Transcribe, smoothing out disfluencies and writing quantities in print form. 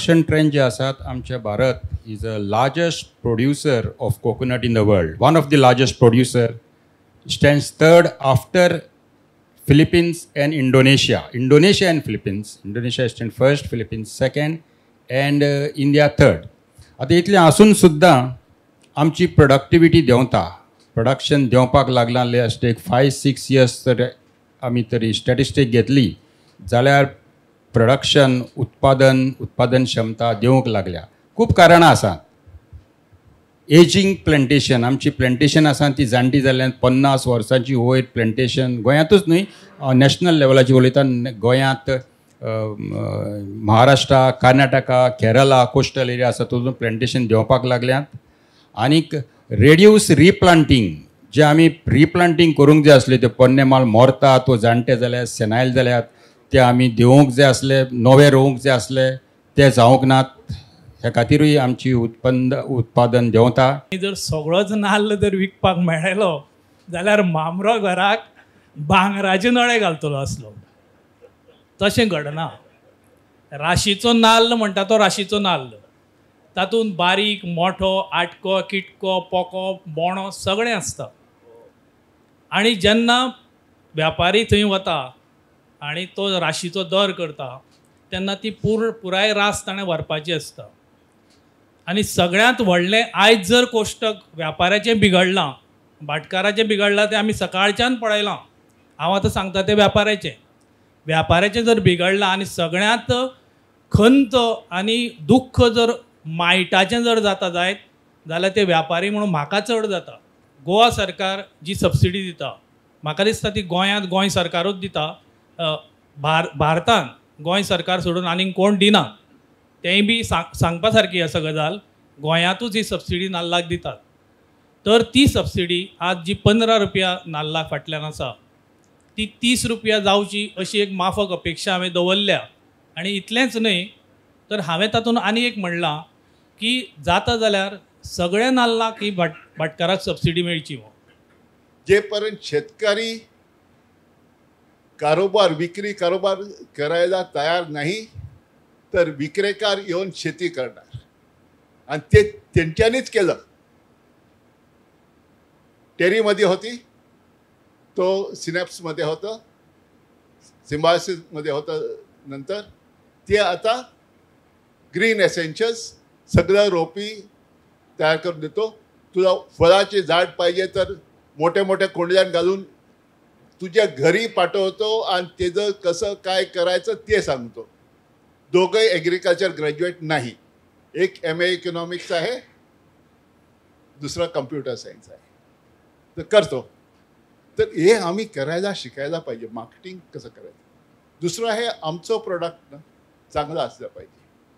Production trend जे आसात, आमचे Bharat is a largest producer of coconut in the world, one of the largest producer, stands third after Philippines and Indonesia. Indonesia and Philippines. Indonesia stand first, Philippines second and India third. आतां इतलें आसून सुद्दां आमची productivity देंवता, production देंवपाक लागलां. Last एक 5-6 years तर आमी तरी स्टॅटिस्टीक घेतली जाल्यार प्रोडक्शन उत्पादन उत्पादन क्षमता देंवूंक लागल्या. खूब कारणां आसात. एजींग प्लॅन्टेशन, आमची प्लॅन्टेशन आसा ती जाणटी जाल्ल्यान 50 वर्सांची वयर प्लॅन्टेशन गोंयांतूच न्हय, नॅशनल लेवलाची उलयता. गोंयांत, महाराष्ट्रा, कर्नाटका, केरला कोस्टल एरिया आसा तातूंत प्लॅन्टेशन देंवपाक लागल्यात. आनीक रेड्यूस रिप्लांटींग, जे आमी रिप्लांटींग करूंक जाय आसलें, ते पोन्ने माल मरतात वो जाणटे जाल्यात, सेनायल जाल्यात, ते आमी देंवोवंक जाय आसले, नवे रोवंक जाय आसले, ते जावंक नात. ह्या खातीरूय आमची उत्पादन देंवता. जर सगळोच नाल्ल जर विकपाक मेळ्ळो जाल्यार म्हामरो घराक भांगराचे नळे घालतलो आसलो. तशें घडना. राशीचो नाल्ल म्हणटा तो राशीचो नाल्ल, तातूंत बारीक, मोठो, आटको, किटको, पोको, बोणो सगळें आसता. आनी जेन्ना व्यापारी थंय वता आनी तो राशीचो दर करता तेन्ना ती पुराय रास ताणें व्हरपाची आसता. आनी सगळ्यांत व्हडलें आयज जर कोश्टक व्यापाऱ्याचें बिगडलां, भाटकाराचें बिगडलां, तें आमी सकाळच्यान पळयलां. हांव आतां सांगता तें व्यापाऱ्याचें. व्यापाऱ्याचें जर बिगडलां आनी सगळ्यांत खंत आनी दुख्ख जर मायटाचें जर जाता जायत जाल्यार ते व्यापारी म्हणून म्हाका चड जाता. गोवा सरकार जी सबसिडी दिता, म्हाका दिसता ती गोंयांत गोंय सरकारूच दिता. भारतान गोंय सरकार सोडून आनीक कोण दिना. तेंय बी सांगपा सारकी आसा गजाल. गोंयांतूच ही सबसिडी नाल्लाक दितात. तर ती सबसिडी आज जी 15 रुपया नाल्ला फाटल्यान आसा ती 30 रुपया जावची अशी एक माफक अपेक्षा हांवें दवरल्या. आनी इतलेंच न्हय तर हांवें तातूंत आनी एक म्हणलां की जाता जाल्यार सगळ्या नाल्लाक ही भाटकाराक सबसिडी मेळची. जे पर्यंत शेतकरी कारोबार, विक्री कारोबार करायला तयार नाही तर विक्रेकार येऊन शेती करणार, आणि ते त्यांच्यानीच केलं. टेरीमध्ये होती, तो सिनॅप्समध्ये होतं, सिम्बायोसिसमध्ये होतं, नंतर ते आता ग्रीन एसेन्शियल्स सगळं रोपी तयार करून देतो. तुला फळाचे झाड पाहिजे तर मोठ्या मोठ्या कोंडल्यात घालून तुझ्या घरी पाठवतो आणि त्याचं कसं काय करायचं ते सांगतो. दोघंही ॲग्रिकल्चर ग्रॅज्युएट नाही, एक MA economics आहे, दुसरा कम्प्युटर सायन्स आहे, तर करतो. तर हे आम्ही करायला शिकायला पाहिजे, मार्केटिंग कसं करायचं. दुसरं आहे आमचं प्रोडक्ट ना चांगलं असलं पाहिजे.